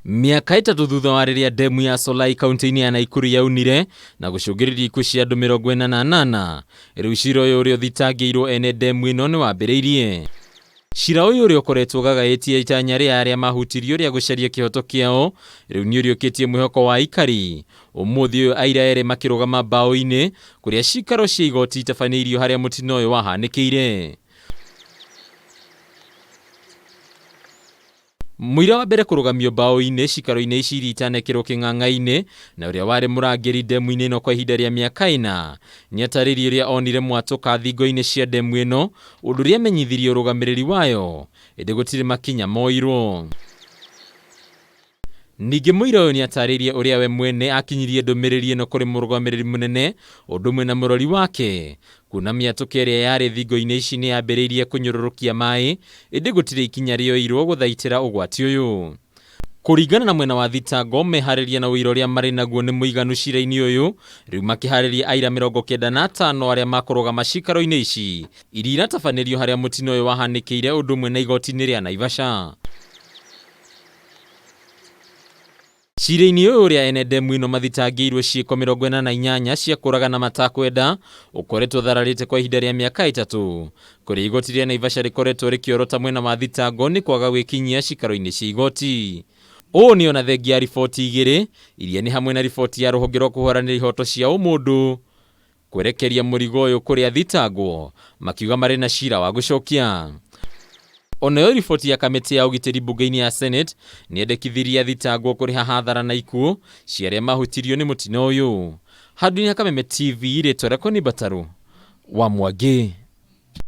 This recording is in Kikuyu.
Mĩaka 3 thutha wa rĩrĩa ndemu ya Solai kaunti-inĩ ya Naikuru yaunire na gũcũngĩrĩria ikuũ cia andũ 48, rĩu cira ũyũ ũrĩa ũthitangĩirwo ene ndemu ĩno nĩ wambĩrĩirie. Cira ũyũ ũrĩa ũkoretwo ũgagaĩtie itanya rĩa arĩa mahutirio rĩa gũcaria kĩhoto kĩao, rĩu nĩ ũriũkĩtie mwĩhoko wa aikari. Ũmũthĩ ũyũ aira erĩ makĩrũgama mbaũ-inĩ kũrĩa cikaro cia igoti itabanĩirio harĩa mũtino ũyũ wahanĩkĩire. Mũira wa mbere kũrũgamio mbaũ-inĩ cikaro-inĩ ici iria itanekĩrwo kĩng'ang'a-inĩ na ũrĩa warĩ mũrangĩri ndemu-inĩ ĩno kwa ihinda rĩa mĩaka 4 nĩatarĩirie ũrĩa onire mwatũka thingo-inĩ cia ndemu ĩno ũndũ ũrĩa amenyithirie ũrũgamĩrĩri wayo ĩndĩ gũtirĩ makinya moirwo. Ningĩ mũira ũyũ nĩatarĩirie ũrĩa we mwene akinyirie ndũmĩrĩri ĩno kũrĩ mũrũgamĩrĩri mũnene ũndũ ũmwe na mũrori wake kuona mĩatũka ĩrĩa yarĩ thingo-inĩ ici nĩyambĩrĩirie kũnyũrũrũkia maĩ ĩndĩ gũtirĩ ikinya rĩoirwo gũthaitĩra ũgwati ũyũ. Kũringana na mwena wa thitango, meharĩria na ũira ũrĩa marĩ naguo nĩ mũiganu cira-inĩ ũyũ, rĩu makĩharĩria aira 95 arĩa makũrũgama cikaro-inĩ ici iria iratabanĩrio harĩa mũtino ũyũ wahanĩkĩire ũndũ ũmwe na igoti-inĩ rĩa Naivasha. Cira-inĩ ũyũ ũrĩa ene ndemu ĩno mathitangĩirwo ciĩko 48 cia kũragana matakwenda, ũkoretwo ũthararĩte kwa ihinda rĩa mĩaka 3, kũrĩa igoti rĩa Naivasha rĩkoretwo rĩkĩorota mwena wa thitango nĩ kwaga gwĩkinyia cikaro-inĩ cia igoti. Ũũ nĩ ona thengia ya riboti igĩrĩ, iria nĩ hamwe na riboti ya rũhonge rwa kũhũranĩra ihoto cia ũmũndũ, Kwerekeria mũrigo ũyũ kũrĩ athitangwo, makiuga marĩ na cira wa gũcokia. Onayo riboti ya kamĩtĩ ya ũgitĩri mbunge-inĩ ya Senate nĩyendekithirie athitangwo kũrĩha hathara na ikuũ cia arĩa mahutirio nĩ mũtino ũyũ. Handũ-inĩ ha Kameme TV, rĩtwa rĩakwa nĩ Mbatarũ wa Mwangi.